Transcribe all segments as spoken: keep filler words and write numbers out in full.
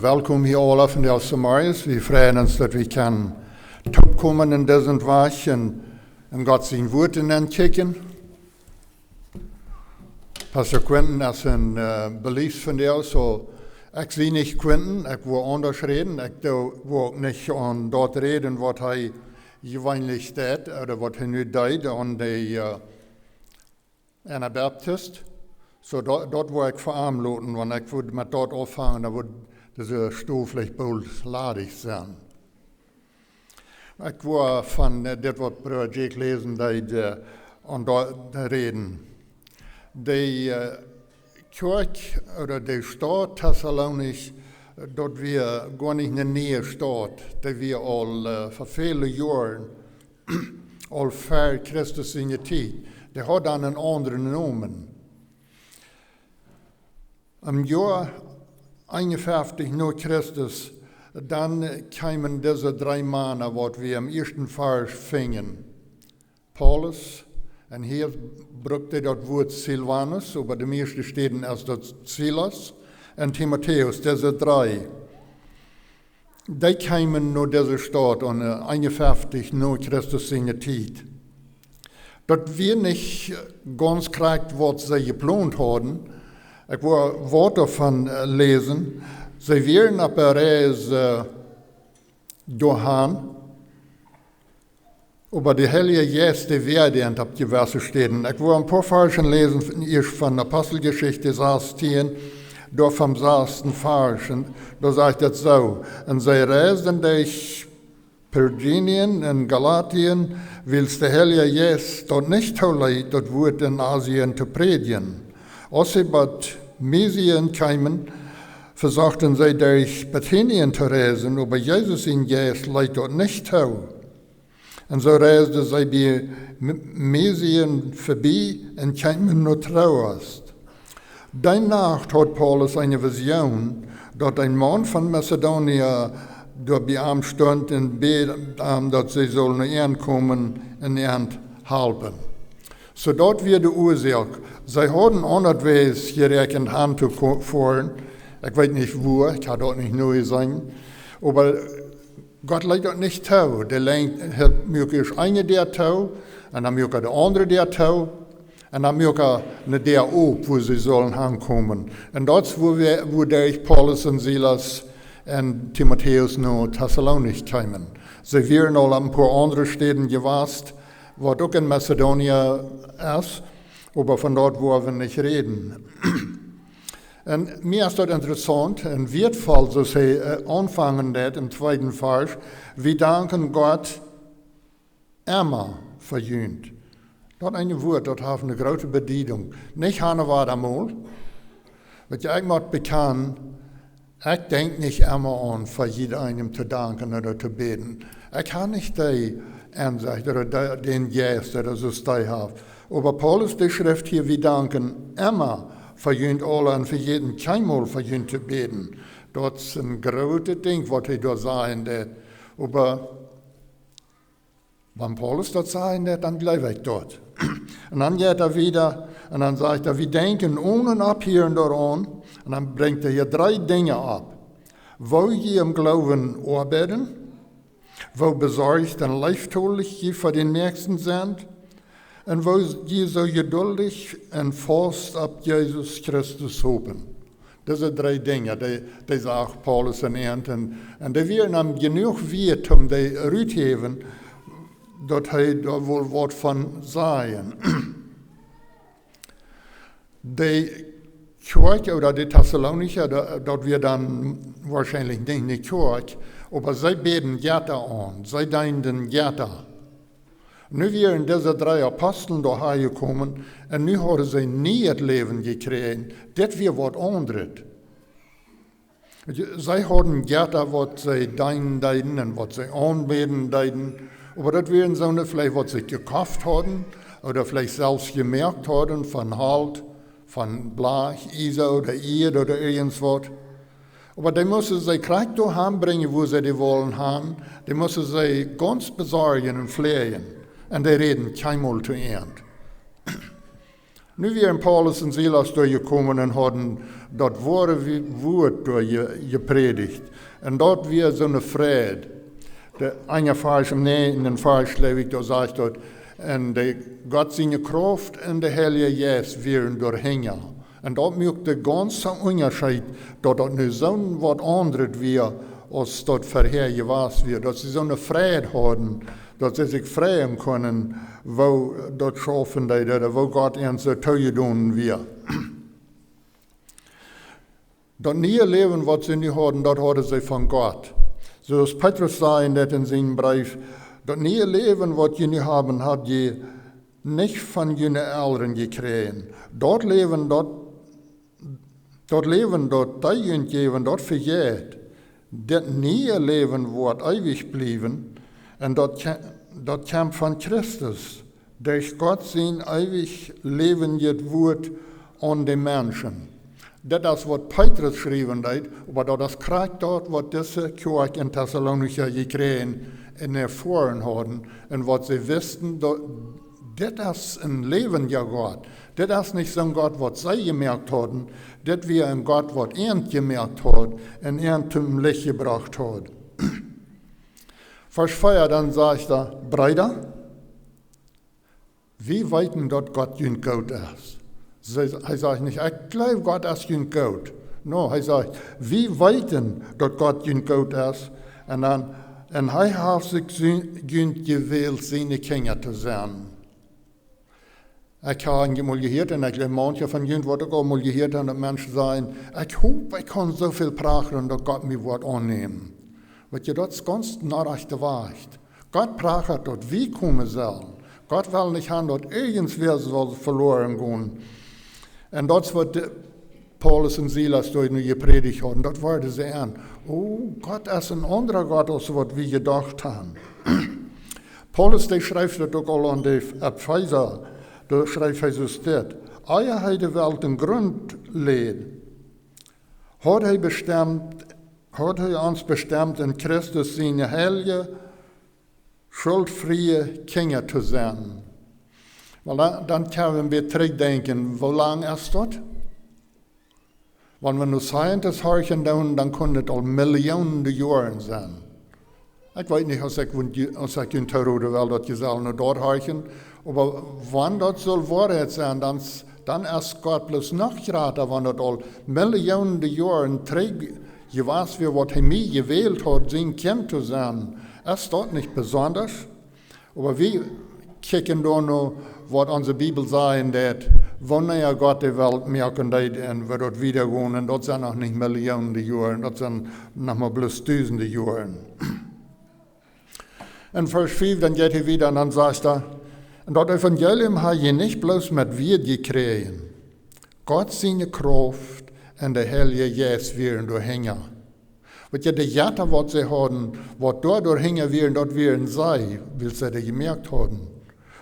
Welkom hia aula von de Samarias. Wie freien ons, daut wie kjennen toopkomen en disen Wajch un, un Gott sien Wort nenkjikjen. Pastor Quinton es en, äh, Belize von de, soo ekj sie nich Quinton, ekj woa aundasch räden, ekj doo, woa uk nich aun daut räden, waut hee jeweenlich deed, ooda waut hee nu deed aun de, äh, Anabaptist. Soo daut, daut woa ekj fa am loten, wan ekj wudd met daut aunfangen, dan wudd dise Stool veleicht boolt ladich sennen. Ekj woa von, äh, dit waut Brooda Jake läsen deed, äh, aun daut räden. De, äh, Kjoakj ooda de Staut Tessalonich, äh, daut wia goanich eene niee Staut, dee wia aul, äh, fa väle Joaren, aul ver Christus siene Tiet. Dee haud dan eenen aundren Nomen. Em Joa eenunfeftich no Christus, dan kjeemen dise dree Mana, waut wie em ieeschten Varsch finjen. Paulus, un hia brukt hee daut Wuat Silvanus, oba de mieeschte Städen es daut Silas, un Timotäus, dise dree. Dee kjeemen no dise Staut aun, äh, eenunfeftich no Christus siene Tiet. Daut wia nich, äh, gaunz krakjt, waut see jeplont hauden. Ekj woa waut doavon, äh, läsen. See wieren opp de Reis, äh, doahan. Oba de Heilje Jeist, dee wia doa opp jewesse Städen. Ekj woa een poa Varschen läsen, ieescht von Aposteljeschicht sastieen, doa vom sasten Varsch. Un doa sajcht et soo: Un see reisden derch Pamfilien un Galatien, wiels de Heilje Jeist daut nich tooleet, daut Wuat en Asien to prädjen. Aus see bie Misien kjeemen, vesochten see derch Bithunien to reisen, oba Jesus sien Jeist leet daut nich too. Un soo reisden see bie M-, Misien verbie un kjeemen no Troas. Dee Nacht haud Paulus eene Vision, daut een Maun von Mazedonien doa bie am stunt un bäd am, daut see sullen no an komen un an halpen. Soo daut wia de Uasoak. See hauden aundasch jeräakjent han to ko-, foaren. Ekj weet nich wua, ekj hab daut nich nojeseenen. Oba Gott leet daut nich too. Dee leet, hee muak ieescht eene Däa too, un dan muak hee de aundre Däa too, un dan muak hee eene Däa op, wua see sullen hankomen. Un daut es, wua wie, wua derch Paulus un Silas un Timotäus no Tessalonich kjeemen. See wieren aul opp een poa aundre Städen jewast, waut uk en Mazedonien es, oba von daut woa wie nich räden. Un mie es daut interessaunt un wieetvoll, soo aus hee, äh, aunfangen deed em tweeden Varsch: Wie danken Gott emma fa junt. Daut eene Wuat, daut haft eene groote Bediedunk. Nich han waut emol. Waut ekj mott bekjanen, ekj denkj nich emma aun, fa jieda eenem to danken ooda to bäden. Ekj hab nich dee Ensecht ooda de-, dän Jeist, ooda soo aus dee haft. Oba Paulus, dee schrift hia: Wie danken emma fa junt aule un vejäten kjeenmol fa junt to bäden. Daut es een grootet Dinkj, waut hee doa sajen deed. Oba wan Paulus daut sajen deed, dan jleew ekj daut. Un dan jeit hee wieda un dan sajcht hee: Wie denkjen onen Opphieren doaraun. Un dan brinjt hee hia dree Dinja opp. Woo jie em Gloowen oabeiden, woo besorcht un leeftolich jie fa dän Näakjsten sent, un woo jie soo jeduldich un faust opp Jesus Christus hopen. Dise dree Dinja, dee, dee sajcht Paulus aun an, un, un dee wieren am jenuach wieet, om dee ruthäwen, daut hee doa wull waut von sajen. De Kjoakj ooda de Tessalonicha, daut, daut wia dan woarschienlich nich ne Kjoakj, oba see bäden Jetta aun, see deenden Jetta. Nu wieren dise dree Aposteln doa hanjekomen un nu hauden see nieet Läwen jekjräajen. Dit wia waut aundret. See hauden Jetta, waut see deenen deeden un waut see aunbäden deeden. Oba daut wieren soone veleicht, waut see jekoft hauden ooda veleicht selfst jemoakt hauden von Holt, von Blach, Iesa ooda Ieed ooda irjentwaut. Oba dee musten see krakjt doa han brinjen, wua see dee wullen han. Dee musten see gaunz besorjen un fläajen. Un dee räden kjeenmol to an. Nu wieren Paulus un Silas doa jekomen un hauden daut woare Wi-, Wuat doa je-, jeprädicht. Un daut wia soone Freid. De eenje Varsch, em näajenden Varsch, jleew ekj, doa sajcht daut: "Un de Gott siene Krauft un de Heilje Jeist wieren doa hinja." Un daut moakt de gaunze Unjascheet, daut daut nu soo waut aundret wia, aus daut verhäa jewast wia. Daut see soone Freid hauden, daut see sikj freien kunnen, woo daut schaufen deed, ooda woo Gott an see toojedonen wia. Daut niee Läwen, waut see nu hauden, daut hauden see von Gott. Soo aus Petrus säd daut en sienen Breef: "Daut niee Läwen, waut jie nu haben, hab jie nich von june Elren jekjräajen. Daut Läwen, daut, daut Läwen, daut dee junt jäwen, daut vejeit. Dit niee Läwen woat eewich bliewen, un daut kje-, daut kjemt von Christus, derch Gott sien eewich läwendjet Wuat aun de Menschen." Dit es waut Petrus schriewen deed, oba daut es krakjt daut, waut dise Kjoakj en Tessalonicha jekjräajen un erfoaren hauden, un waut see wisten, daut dit es een läwendja Gott. Dit es nich soon Gott, waut see jemoakt hauden, dit wia een Gott, waut an jemoakt haud un an toom Licht jebrocht haud. Varsch vea, dan sajcht hee: "Breeda, wie weeten, daut Gott junt goot es." See, hee sajcht nich: "Ekj jleew, Gott es junt goot." No, hee sajcht: "Wie weeten, daut Gott junt goot es. Un dan, un hee haft sikj sien-, junt jewält, siene Kjinja to sennen." Ekj hab eenjemol jehieet, un ekj jleew, maunche von junt woaren uk aul mol jehieet haben, daut Menschen sajen: "Ekj hop, ekj kaun soo väl prachren, daut Gott mie woat aunnämen." Weet jie, daut es gaunz narichte Woarheit. Gott prachat, daut wie komen sellen. Gott well nich haben, daut irjentwäa saul veloaren gonen. Un daut es waut de Paulus un Silas doa nu jeprädicht hauden. Daut worden see aun: "Oh, Gott es een aundra Gott, aus waut wie jedocht haben." Paulus, dee schrift daut uk aul aun de Efeesa. Doa schrift hee soo dit: "Ea hee de Welt dän Grunt läd, haud hee bestemt, haud hee ons bestemt, en Christus siene heilje, schuldfriee Kjinja to sennen." Well, dan, dan kjenn wie trigjdenkjen, woo lang es daut? Wan wie no Scientists horchen doonen, dan kunn daut aul Millionen Joaren sennen. Ekj weet nich, aus ekj, aus ekj junt rode well, daut jie sellen no doa horchen, oba wan daut saul Woarheit sennen, dan s-, dan es Gott bloos noch jrata, wan daut aul Millionen Joaren trigj jewast wia, waut hee mie jewält haud, sien Kjint to sennen. Es daut nich besonda? Oba wie kjikjen doa no, waut onse Bibel sajen deit, wanea Gott de Welt moaken deed un woo daut wieda jinkj, un daut sent noch nich Millionen Joaren, daut sent noch mau bloos dusende Joaren. En Varsch fief, dan jeit hee wieda un dan sajcht hee: "Un daut Evangelium hab jie nich bloos met Wieed jekjräajen. Gott siene Krauft un de Heilje Jeist wieren doa hinja." Weet jie, de Jetta, waut see hauden, waut doa doa hinja wieren, daut wieren see, wiels see dee jemoakt hauden.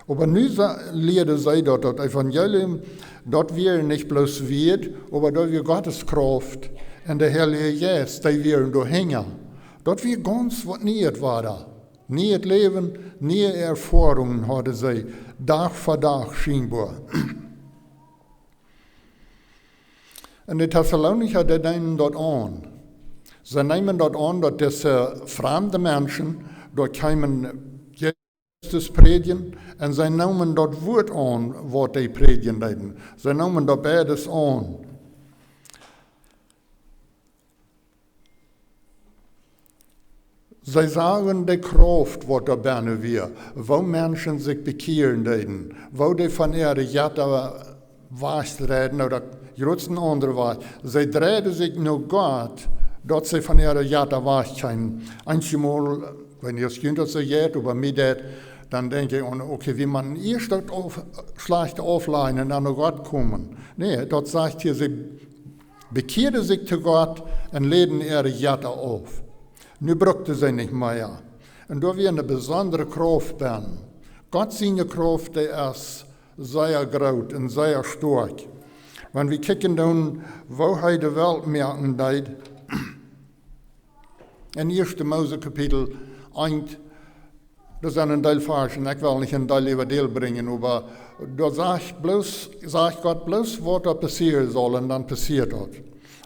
Oba nu sa-, lieeden see, daut daut Evangelium, daut wia nich bloos Wieed, oba daut wia Gottes Krauft un de Heilje Jeist, dee wieren doa hinja. Daut wia gaunz waut Nieet wada. Nieet Läwen, niee Erfoarungen hauden see, Dach fa Dach schienboa. Un de Tessalonicha, dee neemen daut aun. See neemen daut aun, daut dise framde Menschen doa kjeemen Christus prädjen, un see neemen daut Wuat aun, waut dee prädjen deeden. See neemen daut beides aun. See sagen de Krauft, waut doa bennen wia, woo Menschen sikj bekjieren deeden, woo dee von äare Jetta wajchdreiden, ooda jrod een aundra Wajch. See dreiden sikj no Gott, daut see von äare Jetta wajchkjeemen. Eenjemol, ekj weet nich, aus junt daut soo jeit, oba mie daut, dan denkj ekj: "Oh, okay, wie motten ieescht daut auf-, Schlajchte auflajen un dan no Gott komen." Nä, daut sajcht hia, see bekjieeden sikj to Gott un läden äare Jetta auf. Nu bruckten see nich mea. Un doa wia eene besondre Krauft bennen. Gott siene Krauft, dee es sea groot un sea stoakj. Wan wie kjikjen dan, woo hee de Welt moaken deed, en Ieeschte Mose Kapitel eent, doa sent een Deel Varschen, ekj well nich een Deel äwa Deel brinjen, oba Doa sajcht bloos, sajcht Gott bloos, waut doa passieren saul, un dan passieet daut.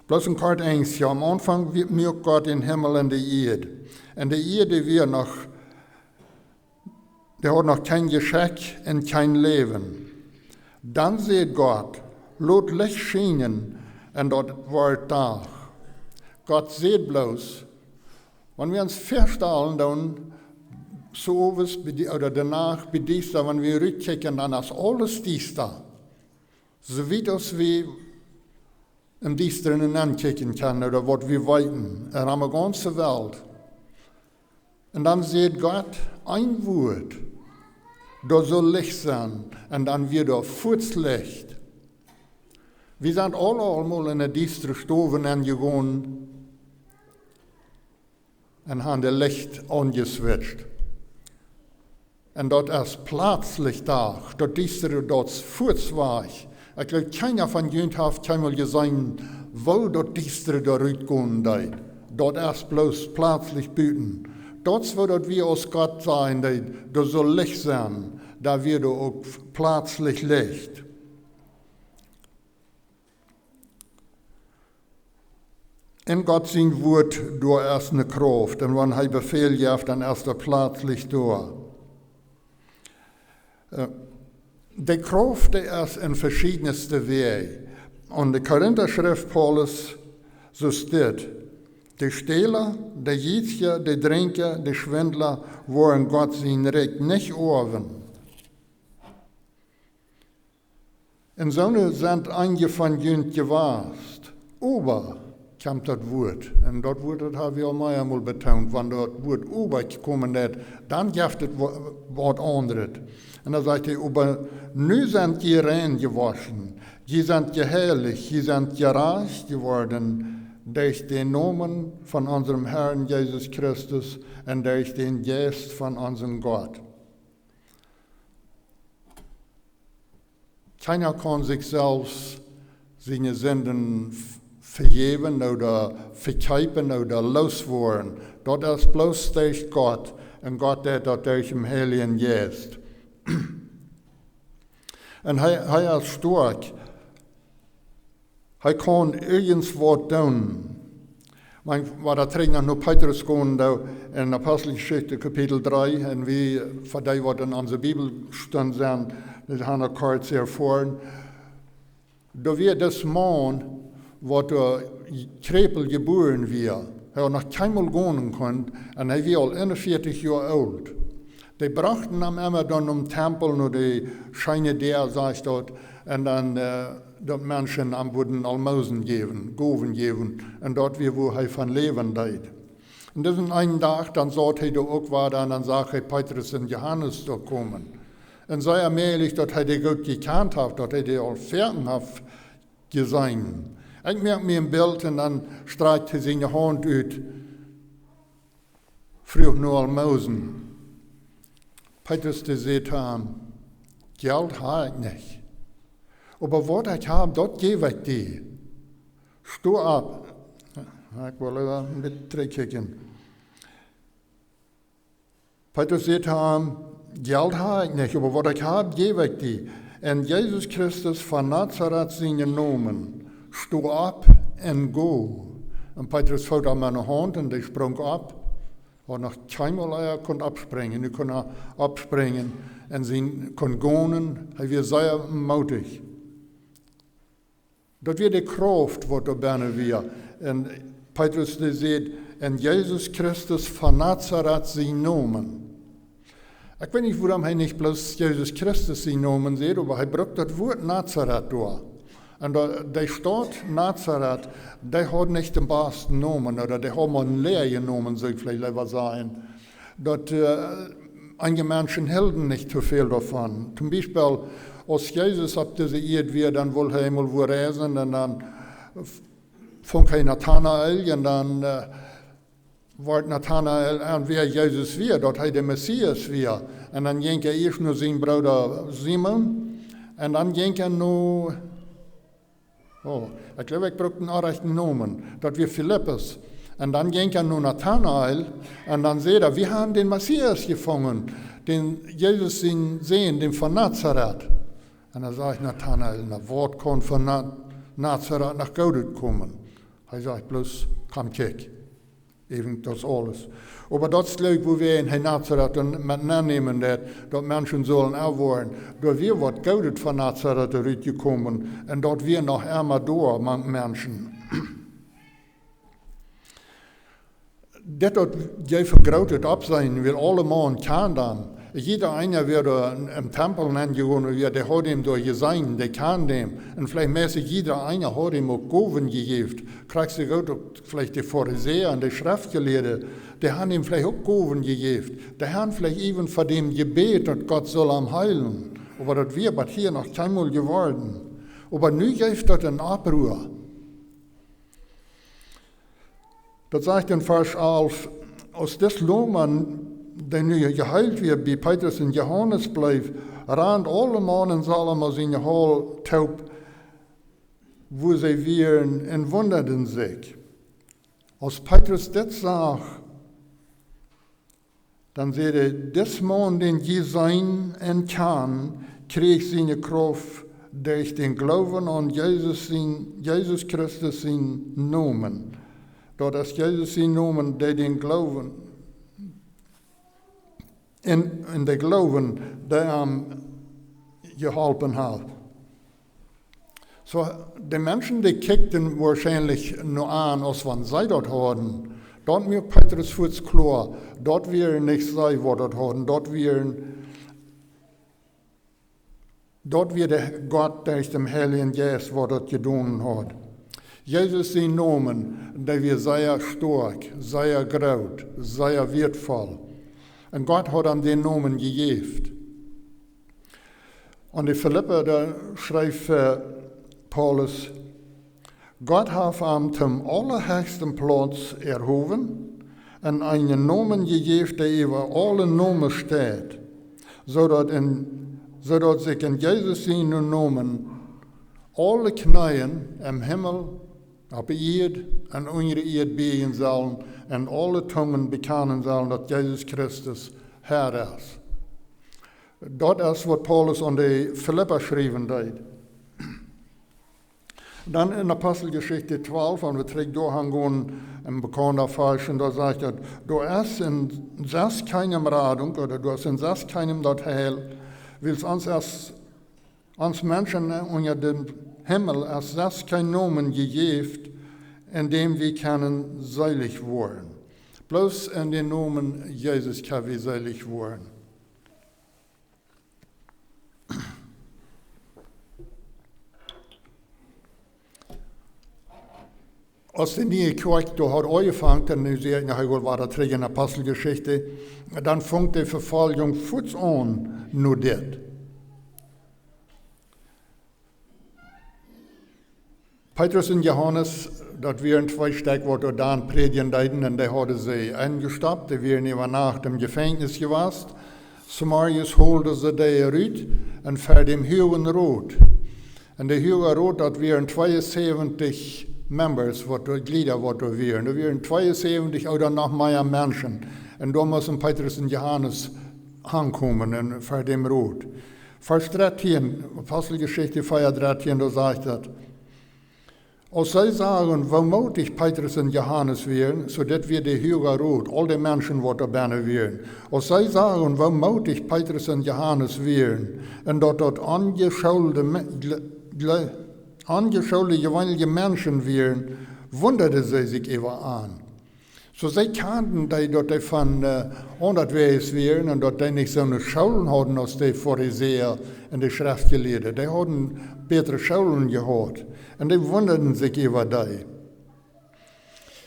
Bloos een kort Enjstje. Aum Aunfank wie-, muak Gott dän Himmel un de Ieed. Un de Ieed, dee wia noch, dee haud noch kjeen Jeschekj un kjeen Läwen. Dan säd Gott: "Lot Licht schienen", un daut wort Dach. Gott säd bloos, wan wie ons väastalen doonen, soo owes bie die, ooda de Nacht bie diesta, wan wie rutkjikjen, dan es aules diesta. Soo wiet aus wie em Diestren nenkjikjen kjennen ooda waut wie weeten, en de gaunze Welt. Un dan sajcht Gott een Wuat: "Doa saul Licht sennen", un dan wort doa fuaz Licht. Wie sent aule aul mol en de diestre Stowen nenjegonen un han daut Licht aunjeswitcht. Un daut es plazlich Dach, daut Diestre, daut es fuaz wajch. Ekj jleew, kjeena von junt haft kjeenmol jeseenen, woo daut Diestre doa rutgonen deed. Daut es bloos plazlich buten. Daut es woo daut wie aus Gott sajen deed, doa saul Licht sennen, dan wort doa uk plazlich Licht. En Gott sien Wuat, doa es eene Krauft. Un wan hee Befäl jeft, dan es daut plazlich doa. Äh, de Krauft, dee es en veschiednste Wäaj. En de Korinta schrift Paulus soo dit: "De Stäla, de Jietsja, de Drinkja, de Schwindla woaren Gott sien Rikj nich oawen." Un soone sent eenje von junt jewast. Oba, kjemt daut Wuat. Un daut Wuat, daut hab wie aul meamol betoont, wan daut Wuat oba jekomen es, dan jeft et wa-, waut aundret. Un dan sajcht hee: "Oba nu sent jie rein jewoschen, jie sent jeheilicht, jie sent jerajcht jeworden derch dän Nomen von onsem Herrn Jesus Christus un derch dän Jeist von onsem Gott." Kjeena kaun sikj selfst siene Sinden v-, vejäwen ooda vekjeepen ooda looswoaren. Daut es bloos derch Gott. Un Gott deit daut derch dän Heiljen Jeist. Un hee, hee es stoakj. Hee kaun irjent waut doonen. Wan wie trigj no Petrus gonen, doa en Aposteljeschicht Kapitel dree, un wie, fa dee waut en onse Bibelstund sent, dee haben daut kort erfoaren. Doa wia dis Maun, waut doa Kjrepel jebuaren wia. Hee haud noch kjeenmol gonen kunt, un hee wia aul eenunvieetich Joa oolt. Dee brochten am emma dan nom Tempel, no de scheene Däa, sajcht daut, un dan, äh, daut Menschen am wudden Almosen jäwen, Gowen jäwen, un daut wia, wua hee von läwen deed. Un disen eenen Dach, dan saut hee doa uk wada, un dan sach hee Petrus un Johanes doa komen. Un sea mäajlich, daut hee dee goot jekjant haft, daut hee dee aul foaken haft jeseenen. Ekj moak mie een Bilt, un dan strakjt hee siene Haunt ut, fruach no Almosen. Petrus, dee säd to am: "Jelt hab ekj nich. Oba waut ekj hab, daut jäw ekj die. Sto opp." Ekj well äwa een bät trigjkjikjen. Petrus säd to am: "Jelt hab ekj nich, oba waut ekj hab, jäw ekj die. En Jesus Christus von Nazareth sienen Nomen, sto opp un go." Un Petrus foot am aun de Haunt un dee sprunk opp. Haud noch kjeenmol ea kunt oppspringen. Nu kunn hee oppspringen un sien, kunn gonen. Hee wia sea mootich. Daut wia de Krauft, waut doa bennen wia. Un Petrus, dee säd: "En Jesus Christus von Nazareth sienen Nomen." Ekj weet nich, wuarom hee nich bloos Jesus Christus sienen Nomen säd, oba hee brukt daut Wuat Nazareth doa. Un de, de Staut Nazareth, dee haud nich dän basten Nomen, ooda dee haud mau een läajen Nomen, saul ekj veleicht leewa sajen. Daut, äh, eenje Menschen hilden nich too väl doavon. Toom Biespel, aus Jesus opp dise Ieed wia, dan wull hee eemol wua reisen un dan f-, funk hee Nathanael un dan, äh, wort Nathanael aun, wäa Jesus wia, daut hee de Messias wia. Un dan jinkj hee ieescht no sien Brooda Simon un dan jinkj hee no Oh, ekj jleew, ekj bruck dän orrajchten Nomen. Daut wia Filippus. Un dan jinkj hee no Nathanael un dan säd hee: "Wie haben dän Messias jefungen, dän Jesus sien Sän, dän von Nazareth." Un dan säd Nathanael: "Na, waut kaun von Na-, Nazaret noch Goodet komen?" Hee säd bloos: "Komm, kjikj." Äwent daut aules. Oba daut es leuk, woo wie en Nazaret un met nennämen daut, daut Menschen sullen erwoaren, daut wia waut Goodet von Nazaret rutjekomen un daut wia noch emma doa mank Menschen. Dit daut jeef een grootet Oppseenen, wiels aulemaun kjanden am. Jieda eena, wäa doa em Tempel nenjegonen wia, dee haud am doa jeseenen, dee kjanden am. Un veleicht meist jieda eena haud am uk Gowen jejäft. Krakjt soo goot uk veleicht de Farisäa un de Schreftjelieede, dee hauden am veleicht uk Gowen jejäft. Dee hauden veleicht äwent fa däm jebät, daut Gott sull am heelen. Oba daut wia bat hia noch kjeenmol jeworden. Oba nu jeef daut een Oppruhr. Daut sajcht en Varsch alf: Aus dis Loma, dee nu jeheelt wia, bie Petrus un Johanes bleef, rand aulemaun en Salomo siene Hal toop, wua see wieren, un wundaden sikj. Aus Petrus dit sach, dan säd hee: "Dis Maun, dän jie seenen un kjanen, kjrieech siene Krauft derch dän Gloowen aun Jesus, sien, Jesus Christus sienen Nomen." Daut es Jesus sien Nomen, dee dän Gloowen, un, un de Gloowen, dee am jeholpen haft. Soo, de Menschen, dee kjikjten woarschienlich no an, aus wan see daut hauden. Daut muak Petrus fuaz kloa, daut wieren nich see, waut daut hauden, daut wieren, daut wia de Gott derch dän Heiljen Jeist, waut daut jedonen haud. Jesus sien Nomen, dee wia sea stoakj, sea groot, sea wieetvoll. Un Gott haud am dän Nomen jejäft. Aun de Filippa, doa schreef, äh, Paulus: "Gott haft am toom aulahechsten Plauz erhowen un eenen Nomen jejäft, dee äwa aule Nomes steit, soo daut en, soo daut sikj en Jesus sienen Nomen aule Kjneeen em Himmel, opp de Ieed un unja de Ieed bieejen sellen un aule Tungen bekjanen sellen, daut Jesus Christus Herr es." Daut es, waut Paulus aun de Filippa schriewen deed. Dan en Aposteljeschicht twalf, wan wie trigj doa gonen, een bekaunda Varsch, un doa sajcht daut: "Doa es en sest kjeenem Radunk, ooda doa es en sest kjeenem daut Heil, wiels ons es, ons Menschen unja dän Himmel es sest kjeen Nomen jejäft, en däm wie kjennen seelich woaren." Bloos en dän Nomen Jesus kjenn wie seelich woaren. Aus de niee Kjoakj doa haud aunjefongen, un nu sie ekj noch emol wada trigj en Aposteljeschicht, dan funk de Vefoljunk fuaz aun no dit. Petrus un Johanes, daut wieren twee Stekj, waut doa dan prädjen deeden, un dee hauden see enjestoppt, dee wieren äwa Nacht em Jefenkjnis jewast. Zemorjes holden see dee rut un ver dän Huagen Rot. Un de Huage Rot, daut wieren tweeunsäwentich Members, waut doa, Jlieda, waut doa wieren. Doa wieren tweeunsäwentich ooda noch mea Menschen. Un doa musten Petrus un Johanes aunkomen un ver dän Rot. Varsch dartieen, Aposteljeschicht vea dartieen, doa sajcht daut: "Aus see sagen, woo mootich Petrus un Johanes wieren", soo daut wia de Huage Rot, aul de Menschen, waut doa bennen wieren. "Aus see sagen, woo mootich Petrus un Johanes wieren, un daut daut onjeschoolde Me-, jle-, jle-, onjeschoolde, jeweenelje Menschen wieren, wundaden see sikj äwa an." Soo, see kjanden dee, daut dee von, äh, aundasch wieren un daut dee nich soone Schoolen hauden aus de Farisäa un de Schreftjelieede. Dee hauden bätre Schoolen jehaut. Un dee wundaden sikj äwa dee.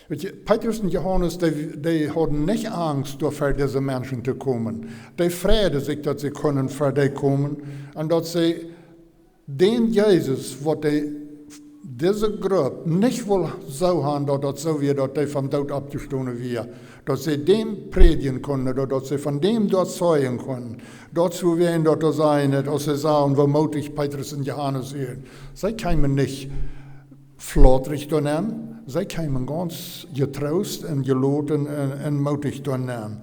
Weetst, Petrus un Johanes, dee, dee hauden nich Angst, doa ver dise Menschen to komen. Dee freiden sikj, daut see kunnen ver dee komen un daut see dän Jesus, waut dee, dise Grupp nich wull soo han, daut daut soo wia, daut dee vom Doot oppjestonen wia, daut see däm prädjen kunnen, daut, daut see von däm doa zeijen kunnen. Daut es wuarom daut doa sajcht, aus see sagen, woo mootich Petrus un Johanes wieren. See kjeemen nich flatrich doa nenn, see kjeemen gaunz jetroost un jeloten un, un mootich doa nenn.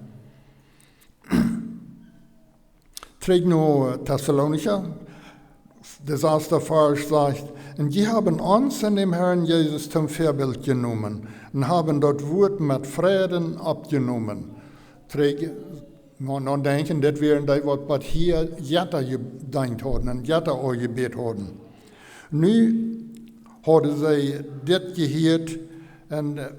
Trigj no Tessalonicha, De sasta Varsch sajcht: "Un jie haben ons en däm Herrn Jesus toom Väabilt jenomen un haben daut Wuat met Freiden oppjenomen." Trigj, no, no denkjen, dit wieren dee, waut bat hia Jetta jedeent hauden un Jetta aunjebäden hauden. Nu hauden see dit jehieet un, äh,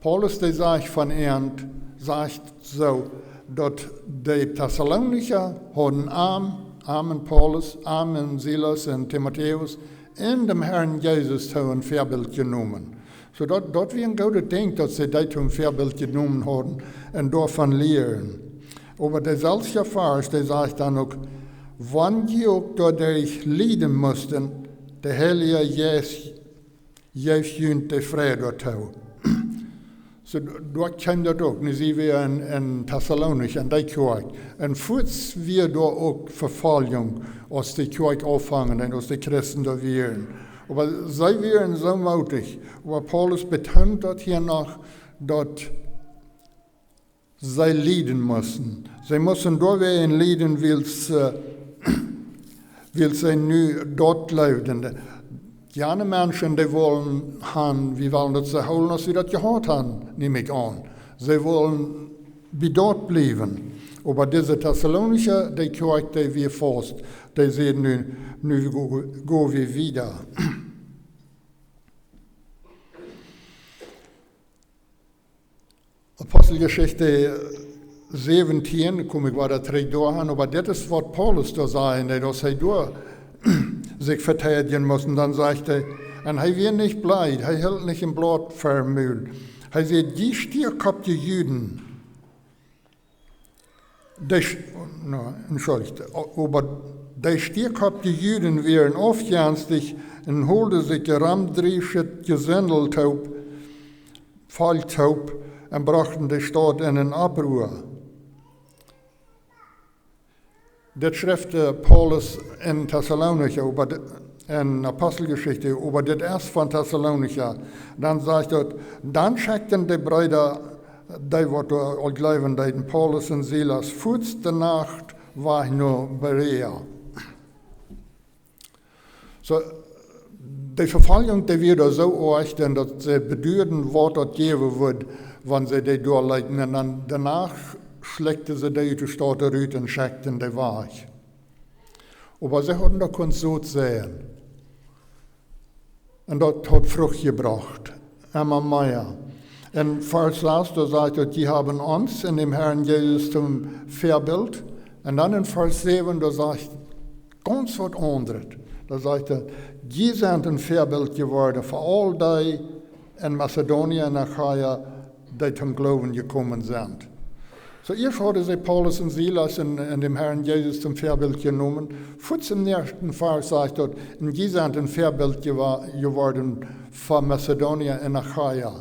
Paulus, dee sajcht von an, sajcht soo, daut de Tessalonicha hauden am, am en Paulus, am en Silas un Timotäus, en däm Herrn Jesus toom Väabilt jenomen. Soo daut, daut wia een goodet Dinkj, daut see dee toom Väabilt jenomen hauden un doavon lieren. Oba de selwje Varsch, dee sajcht dan uk: "Wan jie uk doaderch lieden musten, de Heilje Jeist jeef junt de Freid doatoo." Soo, doa kjeem daut uk. Nu, see wieren en, en Tessalonich, en dee Kjoakj. Un fuaz wia doa uk Vefoljunk, aus de Kjoakj aunfungen un aus de Christen doa wieren. Oba see wieren soo mootich. Oba Paulus betoont daut hia noch, daut see lieden musten. See musten doawäajen lieden, wiels, äh, wiels see nu daut jleewden. Jane Menschen, dee wullen han, wie wullen daut soo hoolen, aus wie daut jehaut han, nemm ekj aun. See wullen bie daut bliewen. Oba dise Tessalonicha, dee Kjoakj, dee wia faust. Dee säden nu, nu go, go wie wieda. Aposteljeschicht säwentieen, kom ekj wada trigj doahan, oba dit es, waut Paulus doa säd, daut hee doa sikj veteidjen must. Un dan sajcht hee: "Un hee wia nich bleed, hee hilt nich een Blaut ver Mul." Hee säd: "Jie stiekoppje Juden, dee sch-, no, entschuldigt, o-, oba dee stiekoppje Juden wieren aufjenstich un holden sikj een romdrieschet Jesintel toop, Volkj toop, un brochten de Staut en een Opprua." Dit schrift, äh, Paulus en Tessalonicha, oba de-, en Aposteljeschicht, oba dit es von Tessalonicha. Dan sajcht daut: "Dan schekjten de Breeda, dee waut doa aul jleewen deeden, Paulus un Silas fuaz de Nacht wajch no Berea." Soo, de Vefoljunk, dee wia doa soo oajch, un daut see beduaden, waut daut jäwen wudd, wan see dee doa leeten. Un dan doano schlekjten see dee ut de Staut rut un schekjten dee wajch. Oba see hauden doa kunt Sot seien. Un daut haft Frucht jebrocht. Emma mea. En Varsch sas, doa sajcht daut: "Jie haben ons en däm Herrn Jesus toom Väabilt." Un dan en Varsch säwen, doa sajcht gaunz waut aundret. Doa sajcht hee: "Jie sent een Väabilt jeworden fa aul dee en Mazedonien un Achaia, dee toom Gloowen jekomen sent." Soo, ieescht hauden see Paulus un Silas en, en däm Herrn Jesus toom Väabilt jenomen. Fuaz em näakjsten Varsch sajcht daut: "Un jie sent een Väabilt jewa-, jeworden fa Mazedonien un Achaia."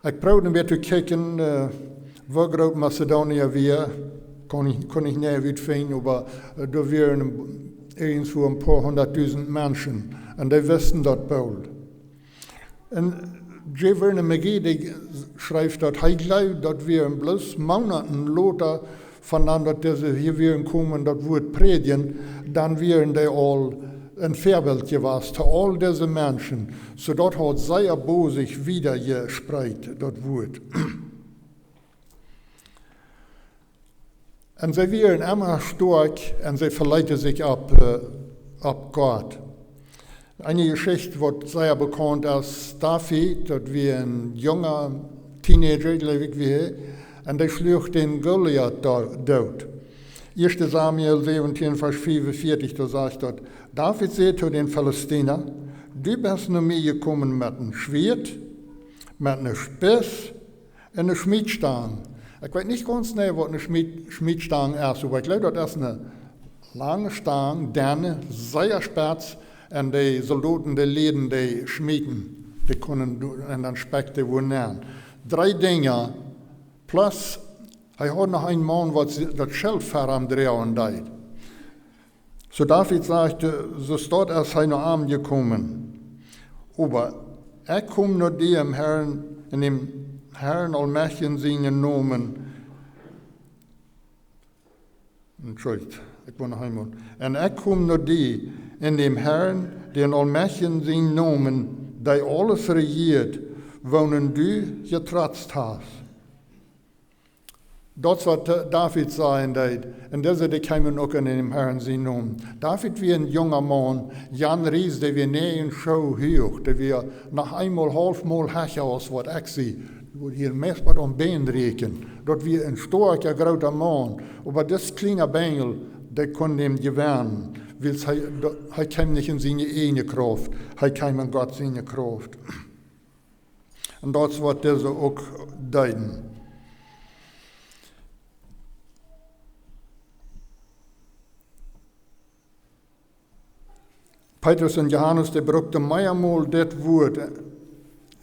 Ekj proowd een bät to kjikjen, äh, woo groot Mazedonien wia. Kunn ekj, kunn ekj nich utfinjen, oba, äh, doa wieren irjentwoo een poa hundatdusent Menschen. Un dee wisten daut boolt. Un J. Vernon McGee, dee schrift, daut hee jleewd, daut wieren bloos Moonaten lota, von dan daut dise hia wieren komen, daut Wuat prädjen, dan wieren dee aul een Väabilt jewast to aul dise Menschen. Soo daut haud sea bosich wieda jespreet, daut Wuat. Un see wieren emma stoakj un see veleeten sikj opp, äh, opp Gott. Eene Jeschicht, waut sea bekaunt es, David, daut wia een junga Teenager, jleew ekj, wia hee, un dee schluach dän Goliat do-, doot. Ieeschte Samuel säwentieen, Varsch fiefunvieetich, doa sajcht daut: "David säd to dän Philistina: Du best no mie jekomen met een Schwieet, met eene Spieß un eene Schmietstang." Ekj weet nich gaunz jeneiw, waut eene Schmiet-, Schmietstang es, oba ekj jleew, daut es eene lange Stang, denne, sea spetz, un de Soldoten, dee lieeden dee schmieten. Dee kunnen do-, un dan spekjt dee wua nenn. Dree Dinja, plus, hee haud noch een Maun, waut si-, daut Schilt ver am droagen deed. Soo David sajcht, soo steit aus hee no am jekomen: "Oba ekj kom no die em Herrn, en däm Herrn Aulmajchtjen sienen Nomen." Entschuldicht, ekj woa noch eemol. Un ekj kom no die en däm Herrn, dän Aulmajchtjen sien Nomen, dee aules rejieet, woonen du jetrotzt hast. Daut es waut, äh, David sajen deed. Un dise, dee kjeemen uk en däm Herrn sien Nomen. David wia een junga Maun, Jan Ries, dee wia näajen Schoo huach, dee wia noch eemol haulf mol hecha aus waut ekj sie. Dee wudd hia meist waut aum Been rieekjen. Daut wia een stoakja, groota Maun. Oba dis kjliena Benjel, dee kunn am jewennen. Wiels hee, do-, hee kjeem nich en siene ieejne Krauft. Hee kjeem en Gott siene Krauft. Un daut es waut dise uk deeden. Petrus un Johanes, dee brukten meamol dit Wuat.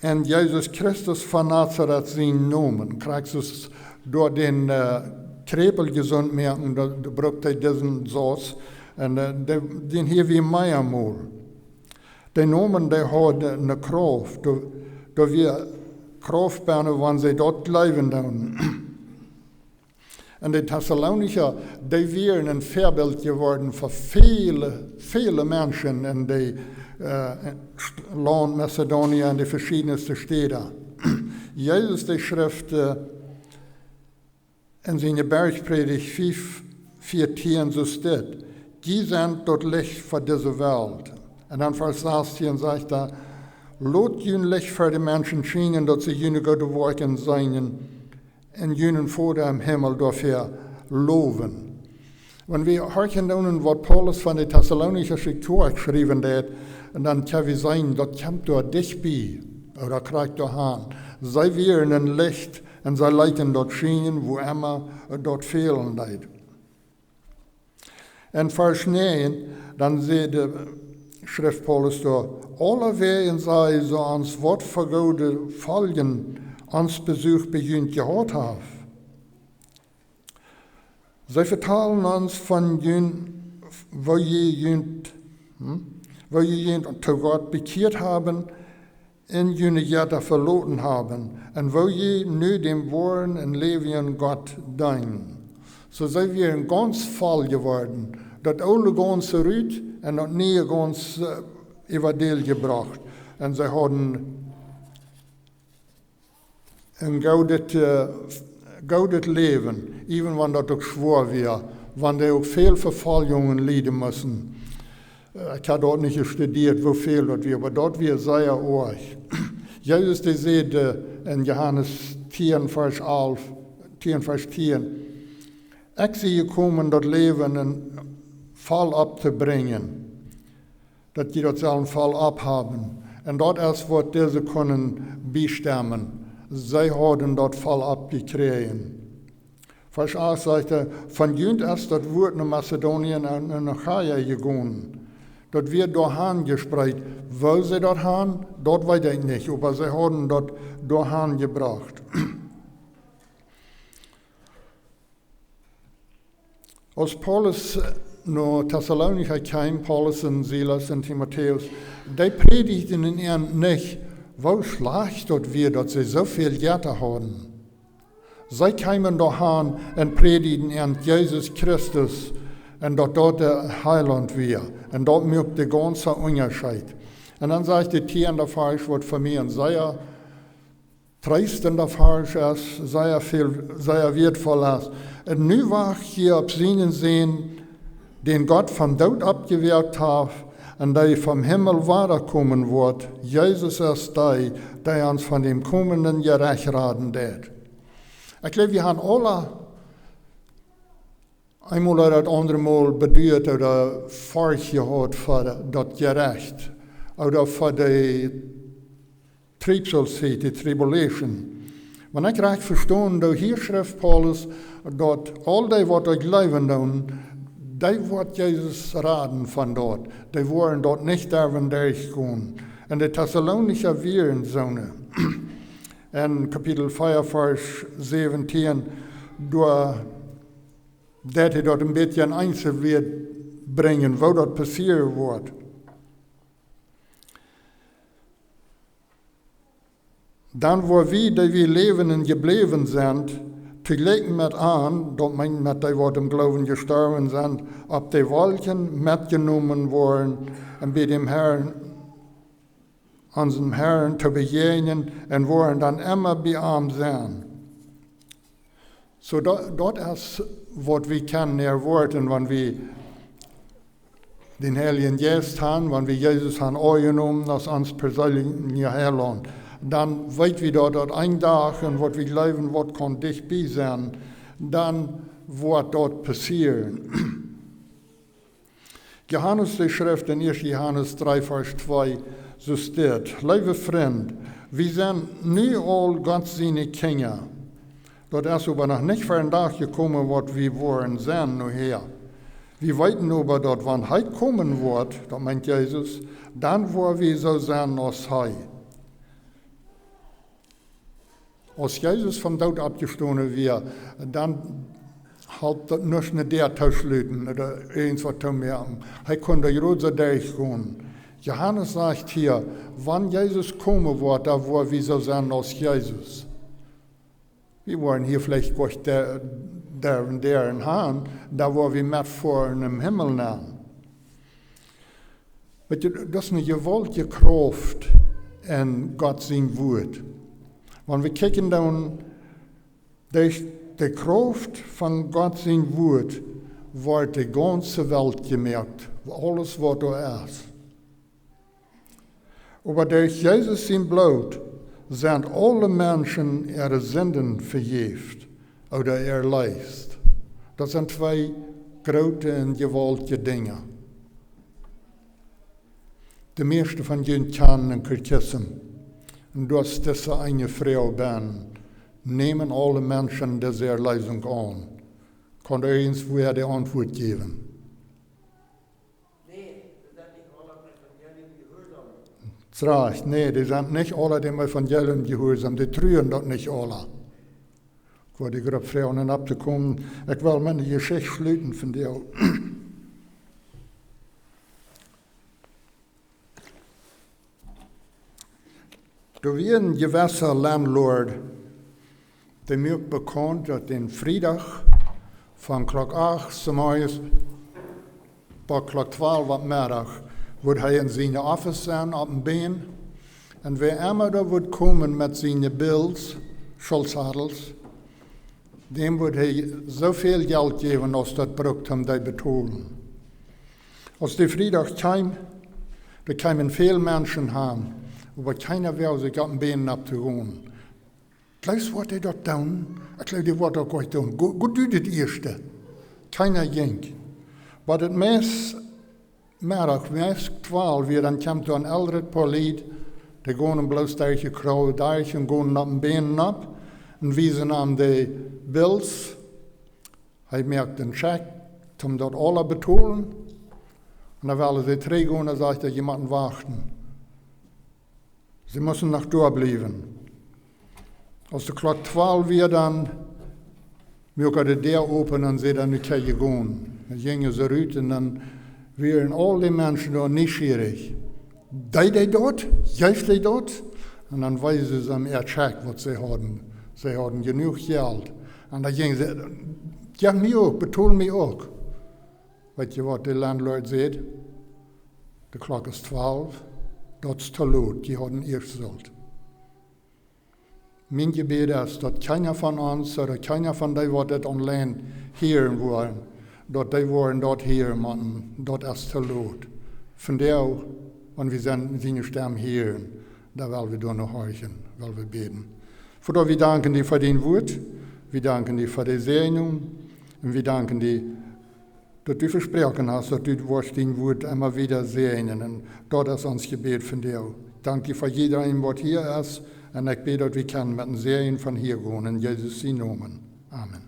En Jesus Christus von Nazaret sien Nomen. Krakjt soo aus doa dän, äh, Kjräpel jesunt moaken, doa, doa brukt hee disen Sauz. Un, äh, dee, dän hia wia meamol. De Nomen, dee haud eene Krauft, doa, doa wia Krauft bennen, wan see daut jleewen doonen. Un de Tessalonicha, dee wieren een Väabilt jeworden fa väle, väle Menschen en de, äh, St-, Launt Mazedonia, en de veschiedne Städa. Jesus, dee schrift, äh, en siene Bergprädicht fiew vieetieen, soo steit: "Jie sent daut Licht fa dise Welt." Un dan Varsch sastieen sajcht hee: "Lot jun Licht fa de Menschen schienen, daut see june goode Woakjen seenen un junen Voda em Himmel doafäa lowen." Wan wie horchen doonen, waut Paulus von de Tessalonicha Kjoakj schriewen deed, un dan kjenn wie seenen, daut kjemt doa dicht bie, ooda krakjt doa aun. See wieren een Licht un see leeten daut schienen, wua emma daut fälen deed. En Varsch näajen, dan sajcht de Schreft Paulus doa: "Aulewäajen sajen see ons, waut fa goode Foljen ons Besuch bie junt jehaut haft. See vetalen ons von jun, woo jie junt, hm? Woo jie junt to Gott bekjieet haben un june Jetta veloten haben, un woo jie nu däm woaren un läwendjen Gott deenen." Soo see wieren gaunz voll jeworden. Daut oole gaunz rut un daut niee gaunz, äh, äwadäl jebrocht. Un see hauden een goodet, äh, goodet Läwen, even wan daut uk schwoa wia, wan dee uk väl Vefoljungen lieden musten. Äh, ekj hab daut nich jestudieet, woo väl daut wia, oba daut wia sea oajch. Jesus, dee säd, äh, en Johanes tieen, Varsch alf, tieen, Varsch tieen: "Ekj sie jekomen, daut Läwen en voll opptobrinjen." Daut jie daut sellen voll opphaben. Un daut es waut dise kunnen biestemmen. See hauden daut voll oppjekjräajen. Varsch acht sajcht hee: "Von junt es daut Wuat no Mazedonien un en Achaia jegonen." Daut wia doahan jespreet. Woo see daut han, daut weet ekj nich, oba see hauden daut doahan jebrocht. Aus Paulus no Tessalonicha kjeem, Paulus un Silas un Timotäus, dee prädichten an an nich, woo schlajcht daut wia, daut see soo väl Jetta hauden. See kjeemen doahan un prädichten an Jesus Christus un daut daut de Heilaunt wia. Un daut moakt de gaunze Unjascheet. Un dan sajcht de tieende Varsch, waut fa mie een sea treestenda Varsch es, sea väl, sea wieetvoll es. "Un nu wacht jie opp sienen Sän, dän Gott vom Doot oppjewakjt haft un dee vom Himmel wada komen woat. Jesus es dee, dee ons von däm komenden Jerecht raden deit." Ekj jleew, wie haben aule eemol ooda daut aundre Mol beduat ooda Forcht jehaut fa daut Jerecht, ooda fa de Triebsal, de Tribulation. Wan ekj rajcht vestonen, doa hia schrift Paulus, daut aul dee, waut doa jleewen doonen, dee woat Jesus raden von daut. Dee woaren daut nich derwen derchgonen. Un de Tessalonicha wieren soone. En Kapitel vea, Varsch säwentieen, doa deit hee daut een bät en Eenselwieed brinjen, woo daut passieren woat. Dan woa wie, dee wie läwen un jebläwen sent, Toojlikj met an, daut meent met dee, waut em Gloowen jestorwen sent, opp de Wolkjen metjenomen woaren un bie däm Herrn, onsen Herrn, to bejäajnen un woaren dan emma bie am sennen. Soo, daut, daut es, waut wie kjennen erwoaten, wan wie dän Heiljen Jeist haben, wan wie Jesus haben aunjenomen aus ons perseenelja Heilaunt. Dan weet wie daut, daut een Dach, un waut wie jleewen, waut kaun dicht bie sennen, dan woat daut passieren. Johanes, dee schrift en ieeschte Johanes dree, Varsch twee, soo steit: Leewe Frind, wie sent nu aul Gott siene Kjinja. Daut es oba noch nich ver dän Dach jekomen, waut wie woaren sennen nohäa. Wie weeten oba, daut wan hee komen woat, daut meent Jesus, dan woa wie soo sennen aus hee. Aus Jesus vom Doot oppjestonen wia, dan haud daut nuscht ne Däa tooschluten ooda irjentwaut toomoaken. Hee kunn doa jrod soo derchgonen. Johanes sajcht hia, wan Jesus komen woat, dan woa wie soo sennen aus Jesus. Wie woaren hia veleicht goanich de-, derwen Däaren haben, dan woa wie metfoaren em Himmel nenn. Weetst, daut es ne jewaultje Krauft en Gott sien Wuat. Wan wie kjikjen dan, derch de Krauft von Gott sien Wuat woat de gaunze Welt jemoakt, aules waut doa es. Oba derch Jesus sien Bloot sent aule Menschen äare Sinden vejäft ooda erleest. Daut sent twee groote un jewaultje Dinja. De mieeschte von junt kjanen een Katechismus. Un doa es dise eene Froag bie: Nämen aule Menschen dise Erleesunk aun? Kaun irjentwäa de Auntwuat jäwen? Nä, dee sent nich aule dem Evangelium jehuarsom. Rajcht, nä, dee sent nich aule dem Evangelium jehuarsom, dee truen daut nich aule. Ekj woa de Grupp froagen opptokomen. Ekj well met eene Jeschicht schluten von dee. Doa wia een jewessa Landlord, dee muak bekaunt, daut dän Friedach von Klock acht zemorjes bat Klock twalf opp Meddach wudd hee en sien Office sennen opp een Bän. Un wäa emma doa wudd komen met siene Bills, Schuldzadels, däm wudd hee soo väl Jelt jäwen, aus daut brukt, om dee betolen. Aus de Friedach kjeem, doa kjeemen väl Menschen han, oba kjeena woagd sikj opp een Bän opptogonen. Jleefst, woat hee daut doonen? Ekj jleew, dee woat daut uk doonen. Go, go du daut ieeschte. Kjeena jinkj. Bat daut meist Meddach, meist twalf wia, dan kjemt doa een elret Poa Lied, dee gonen bloos derch de Kjroo derch un gonen opp een Bän nopp un wiesen am de Bills. Hee moakt een Scheck, om daut aula betolen. Un dan wellen see trigjgonen, dan sajcht hee: Jie motten wachten. See musten noch doa bliewen. Aus de Klock twalf wia, dan muak hee de Däa open un säd: Nu kjenn jie gonen. Dan jinjen see rut un dan wieren aul de Menschen doa nieschierich. Deed hee daut? Jeef hee daut? Un dan weesen see am äa Scheck, waut see hauden. See hauden jenuach Jelt. Un dan jinjen see: Jeff mie uk, betol mie uk. Weetst waut de Landlord säd? De Klock es twalf, daut es too lot, jie hauden ieescht sullt. Mien Jebäd es, daut kjeena von ons ooda kjeena von dee, waut dit online hieren woaren, daut dee woaren daut hieren motten, daut es too lot. Vondoag, wan wie siene, siene Stemm hieren, dan well wie doano horchen, well wie bäden. Voda, wie danken die fa dien Wuat, wie danken die fa de Säajnunk, un wie danken die, daut du vesproaken hast, daut du woascht dien Wuat emma wada säajnen. Un daut es ons Jebäd vondoag. Ekj dank die fa jieda een, waut hia es. Un ekj bäd, daut wie kjennen met een Säajen von hia gonen. En Jesus sien Nomen. Amen.